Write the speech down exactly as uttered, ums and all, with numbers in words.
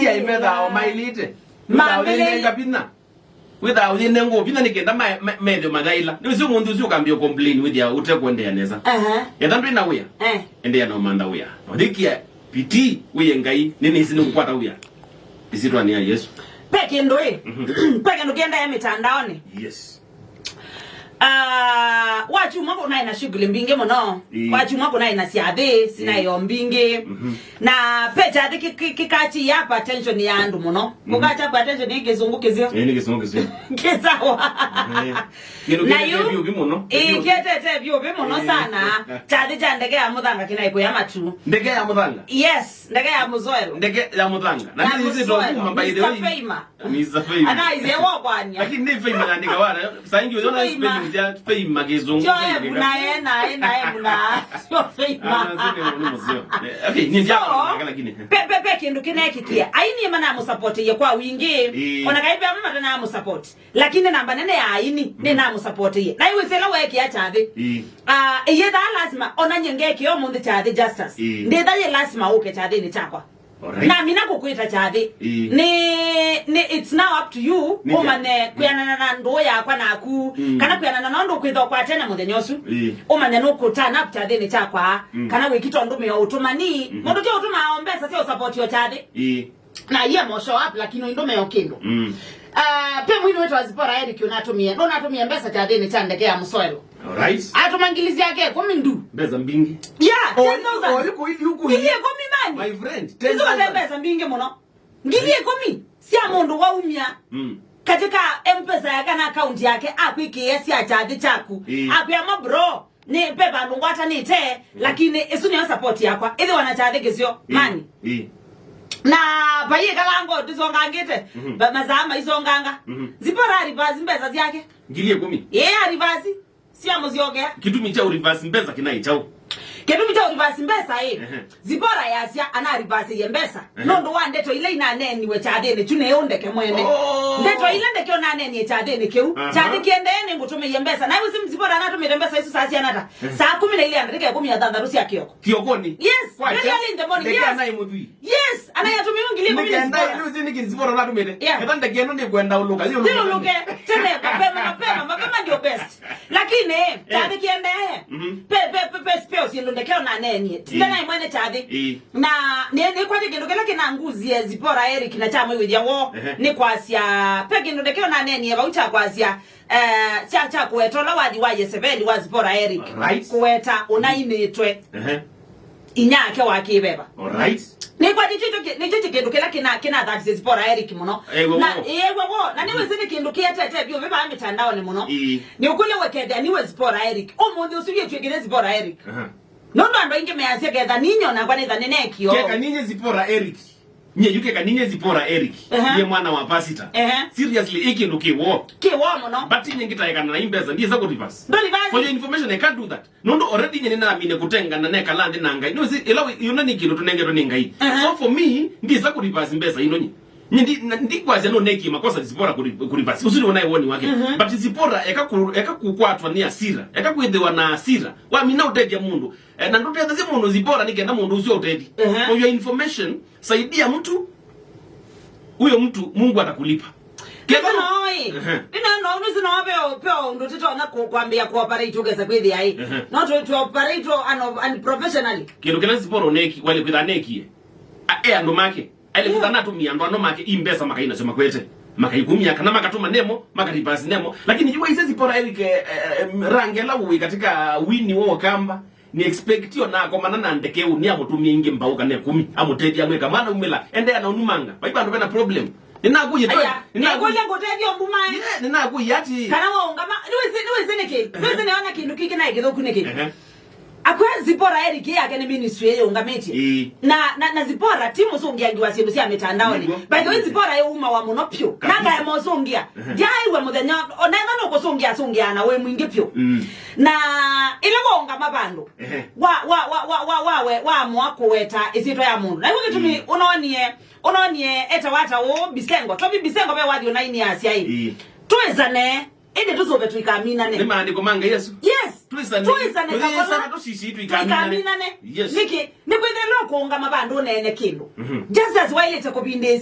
Ia imethaa o mailite. Wĩthaa ũyĩnenga vinya. Wĩthaa ũyĩnenga vinya nĩ kenda ma- ma- methĩo mathaila. Nĩ ũcio mũndũ ũcio ũkambia complain wĩthĩa ũte kũendeea nesa. Aha. Etha ndwĩ na wĩa. Eh. Endeea na ũmantha wĩa. Ũthĩkia pitii wĩye Ngai nĩ nĩsĩ nĩ kũkwata wĩa. Ĩsyĩtwanĩ ya Yesu. Pe kĩndũ ĩ. Mhm. Pe kĩndũ kĩendae mĩtandaonĩ. Yes. Ah, wakyumwa kũnaĩ na shughuli mbingĩ mũno. Ĩĩ. Wakyumwa kũnaĩ na syathĩ sinaĩ o mbingĩ. Mhm. Na pe kyathĩ kĩ- kĩ- kĩkatya up attention ya andũ mũno. Mhm. Kũkatya up attention ĩ kĩsũngũ kĩseo. Ĩĩ, nĩ kĩsũngũ kĩseo. Kĩsawa. Ĩĩ. Kĩndũ na kĩetete yu vyũvĩ mũno. Ĩĩ, kĩetete vyũvĩ mũno sana. Kyathĩ kya ndeke ya mũthanga kĩnaĩ kũya matu. Ndeke ya mũthanga? Yes, ndeke ya mũsoelo. Ndeke ya mũthanga. Na ya nĩ mũsoelo. Kuma, by the way. Mister Famer. Mister Famer. Ana ize wa kwanya. Lakini nĩ Famer andĩka wala. Saa ingĩ unaona spelling ya Famer kĩzungu. Sio Famer ebu kĩka- na e na e na ebu na. Sio Famer. Ah, sio ni mzio. Okay, ni ndio. So, lakini. Pe pe pe kĩndũ kĩneekikie. Aini mana mũsupportie kwa wingi. Ĩĩ. Ona kaibe mama tena mũsupport. Lakini namba nene ya aini nĩ namũsupportie. Na iwe sela weke ya chathi. Ĩĩ. Ah, iye tha lazima ona nyenge kio mũndũ chathi justice. Ĩĩ. Ndetha ye lazima uke chathi ni chakwa. Alright. Na mina kũkwĩta kyathĩ. Ĩĩ. Nĩ, nĩ, it's now up to you. Nĩ ũmanye kwĩanana na ndũũ yakwa naku, mm, kana kwĩanana na ũndũ ũkwĩtha ũkwatene mũthenya ũsu. Ĩĩ. Ũmanye nũkũtana kyathĩnĩ kyakwa, mm, kana wĩkita ũndũmĩa ũtũmani. Mhm. Mũndũ kĩ ũtũmaa o mbesa sya ũsapoti o kyathĩ. Ĩĩ. Na ye mo show up, lakini ũindũmĩa o kĩndũ. Mm. Ah, pe mwini wetu wa Zipora Eric ũnatũmie, ndũnatũmie mbesa kyathĩnĩ kya ndeke ya mũsoelo. Alright. Atũma ngili syake ĩkũmi ndu. Mbesa mbingĩ. Yeah, oh, ten thousand. Oh, yuko, yuko. Ngili ĩkũmi mani. My friend, ten thousand. Izo nĩ mbesa mbingĩ mũno. Ngili ĩkũmi sya mũndũ waumya, mm, katika M-Pesa yake na account yake, akwĩkĩĩa sya kyathĩ kyaku. Ĩĩ. Akwĩa ma bro, nĩ pe vandũ ngwatanĩte, mm, lakini ĩsu nĩyo support yakwa. Ĩthĩwa na kyathĩ kĩsyo, ĩĩ, mani. Ĩĩ. Na vaiĩ kalango ndisongangĩte, mhm, ba- masaa maisonganga. Mhm. Zipora arivasi mbesa syake. Ngili ĩkũmi. Ĩĩ, arivasi. Sya mũsyokea. Kĩtumi kya ũrivasi mbesa kĩnaĩ kyaũ? Kĩtumi kya ũrivasi mbesa ĩ, ehe, Zipora yasya anarivasĩie mbesa, ehe, nũndũ wa ndeto ila inaneeniwe kyathĩnĩ kyu nĩ ũndeke mwene. Oh. Ndeto ila ndeke ũnaneenie kyathĩnĩ kĩu, aha, kyathĩ kĩendee nĩngũtũmĩie mbesa. Na wĩsĩ Zipora anatũmĩte mbesa isu saa siana ta? Ehe. Saa kũmi na ilĩ ya ndatĩka ĩkũmi na thanthatũ sya kĩoko. Kĩokonĩ? Yes, kwakya? Very early in the morning, ndeke yes, anaĩ mũthwii. Yes, anayatũmĩwa ngili ĩkũmi nĩ Zipora. Nĩkenda ĩlĩ ũsĩ nĩkĩ Zipora ũnatũmĩte. Yeah. Etha ndeke ĩno nĩkwenda ũlũka, yĩ ũlũke. Yĩ ũlũke. Tene, mapema, mapema, mapema ndio best. Lakini, eh, kyathĩ kĩendee. Mhm. Pe, pe, pe, pe, pe, ũsiĩndũ ndeke ũnaneenie. Eh. Tindana mwene kyathĩ. Eh. Na, nĩ, nĩ kwatĩ kĩndũ kĩla kĩnanguzie Zipora Eric na kyamwĩwĩthya wo, ehe, nĩ kwasya, pe kĩndũ ndeke ũnaneenie vau kya kwasya, eh, kya, kya kũweta ũla wathi wa Yeseveli wa Zipora Eric. Right. Kũweta ũnainĩtwe. Ehe. Inyake wa kĩveva. Alright. Nĩkwa nĩkyo kĩ- nĩkyo kĩ- kĩndũ kĩla kĩna kĩna that is Zipora Eric mũno. Ĩĩ, wo, na wo. Ĩĩ, wo, wo. Na nĩwĩsĩ nĩ kĩndũ kĩetete vyũ vĩvaa mĩtandaonĩ mũno. Ĩĩ. Nĩ ũkũlya wekethĩa niwe Zipora Eric. Ũmũnthĩ ũsu yĩtwĩkĩte Zipora Eric. Aha. Nũndũ andũ aingĩ measya ketha ninyo nakwa nĩtha nĩnekio. Keka ninye Zipora Eric. Nye yu keka ninye Zipora Eric. Aha. Nye mwana wa pastor. Aha. Seriously, ĩ kĩndũ kĩ wo. Kĩ wo mũno. But nye ngĩtaekana na imbesa, ndiesa kũ reverse. Ndũ reverse. For your information, I can't do that. Nũndũ already nye nĩnamine kũtengana nekala nthĩ na Ngai. Nĩwĩsĩ, ĩla wĩ- yũna nĩ kĩndũ tũnengetwe nĩ Ngai. Aha. So for me, ndisa kũ reverse mbesa ino nye. Nye ndi- na- ndikwasya nũnekie makosa Zipora kũ re- kũ reverse. Ũsu nĩ wona woni wake. Mhm. But Zipora eka kũ- eka kũkwatwa nĩ asira. Eka kwĩthĩwa na asira. Wamina ũtethya mũndũ. Eh, na ndũtethasye mũndũ Zipora nĩ kenda mũndũ ũsu ũtethi. Aha. For your information, saidia mtu, huyo mtu Mungu atakulipa. Nĩsĩ no ĩ. Ehe. Nĩna no, nĩsĩ no veo, veo ũndũ tũtonya kũ- kwambĩĩa kũ operate ũkesa kwĩthĩa ĩ. Ehe. No tũ- tũ operate un- unprofessionally. Kĩndũ kĩla Zipora ũneki- waĩle kwĩtha anekie. A- e andũ make. Aĩle kwĩtha natũmĩa andũ ano make i mbesa makainasyo makwete. Makaikumya kana makatũma nemo, makaripasi nemo. Lakini yu waisye Zipora Eric, eh, eh, eh, rangi ĩla ũĩ katika wini wa Ũkamba. Nĩ expect ona akomana na ndeke ũũ, nĩ amũtũmie ingĩ mbaũ kana ĩkũmi, amũtethie amwĩka, "Mwana umĩla, endeea na ũnumanga. Vai vandũ vena problem." Nĩnakũie, aya, nĩnakũie. Nĩkũlya ngũtethie ũmbumae. Yeah, nĩnakũie ati. Kana waũngama, nĩwĩsĩ, nĩwĩsĩ nĩkĩ? Nĩwĩsĩ nĩona kĩndũ kĩngĩ naĩ kĩthũku nĩkĩ? Ehe. Akwe Zipora Eric yake nĩ ministry ĩyũngamĩtye. Ĩĩ. Na, na, na Zipora ti mũsũngĩangi wa syĩndũ sya mĩtandaonĩ. Nĩguo. By the way, Zipora ĩ uma wa mũno pyũ. Kabisa. Nakae mosũngĩa. Ehe. Ndyaĩw'a mũthenya, ona ethwa nũkũsũngĩa, asũngĩaa na wĩ mwingĩ pyũ. Mm. Na ĩla waũngama vandũ, ehe, wa, wa, we, waamũa kũweta ĩsyĩtwa ya mũndũ. Na ĩw'o kĩtumi, mm, ũnonie, ũnonie etawa ata ũũ, Bisengo. Tobi Bisengo ve wathi ũnaini asya ĩ. Ĩĩ. Twĩsane, ĩndĩ tũsũve tũikaminane. Nĩ maandĩko ma Ngai asu. Yes. Twĩsane. Twĩsane, tũyĩsana, tũsisi, tũikaminane. Tũikaminane. Yes. Nĩkĩ? Nĩkwĩthĩlwa kũũngama vandũ ũneene kĩndũ. Mhm. Just as wailĩte kũvindĩĩsya.